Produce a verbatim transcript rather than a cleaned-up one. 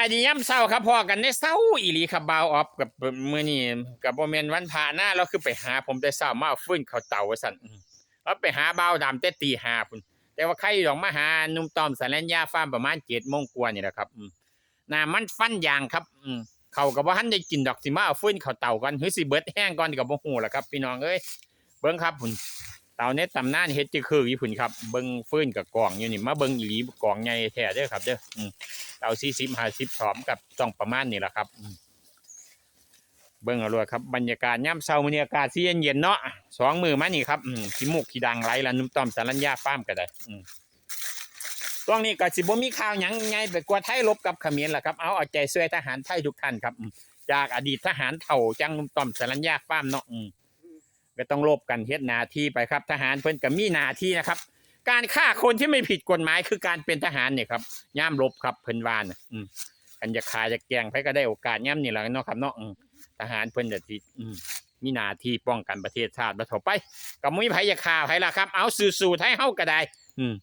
อันนี้ยามเช้าครับ พ้อกันในเช้าอีหลีครับ บ่าวออฟ กับมื้อนี้ก็บ่แม่นวันพระนะ ลาวคือไปหาผมแต่เช้า มาเอาฟืนเข้าเตาว่าซั่น อืม ลาวไปหาบ่าวดำแต่ตีห้าพุ้น แต่ว่าใครดอกมาหาหนุ่มต้อมสรัญญาฟาร์มประมาณเจ็ดโมงกว่านี่แหละครับ อืม หน้ามันฟันยางครับ อืม ข้าวก็บ่ทันได้กินดอก สิมาเอาฟืนเข้าเตาก่อน หรือสิเบิดแฮงก่อนก็บ่ฮู้ล่ะครับ พี่น้องเอ้ย เบิ่งครับพุ้น เตาในตำนานเฮ็ดจั่งคืออยู่พุ้นครับ เบิ่งฟืนกับกองอยู่นี่ มาเบิ่งอีหลีกองใหญ่แท้เด้อครับเด้อ อืม เตาสี่สิบ ห้าสิบ สองกับต้องประมาณนี้ล่ะครับ อืม เบิ่งเอาโลดครับ บรรยากาศยามเช้ามื้อนี้อากาศสิเย็นๆเนาะ สองมื้อมานี่ครับ อืม ขี้มูกขี้ดังไหลละ หนุ่มต้อมสรัญญาฟาร์มก็ได้ อืม ช่วงนี้ก็สิบ่มีข่าวหยังใหญ่ไปกว่าไทยรบกับเขมรล่ะครับ เอา เอาใจช่วยทหารไทยทุกท่านครับ อืม จากอดีตทหารเฒ่าจั่งหนุ่มต้อมสรัญญาฟาร์มเนาะ อืม ก็ต้องรบกันเฮ็ดหน้าที่ไปครับ ทหารเพิ่นก็มีหน้าที่นะครับ การฆ่าคนที่ไม่ผิดกฎหมายคือการเป็นทหารเนี่ยครับ ยามรบครับ เพิ่นว่านะ อืม คันอยากฆ่าอยากแกล้งไผก็ได้โอกาสยามนี้ล่ะเนาะครับเนาะ อืม ทหารเพิ่นก็สิ อืม มีหน้าที่ป้องกันประเทศชาติ ว่าเถาะไป ก็บ่มีไผอยากฆ่าไผล่ะครับ เอา สู้ๆ ไทยเฮาก็ได้ อืม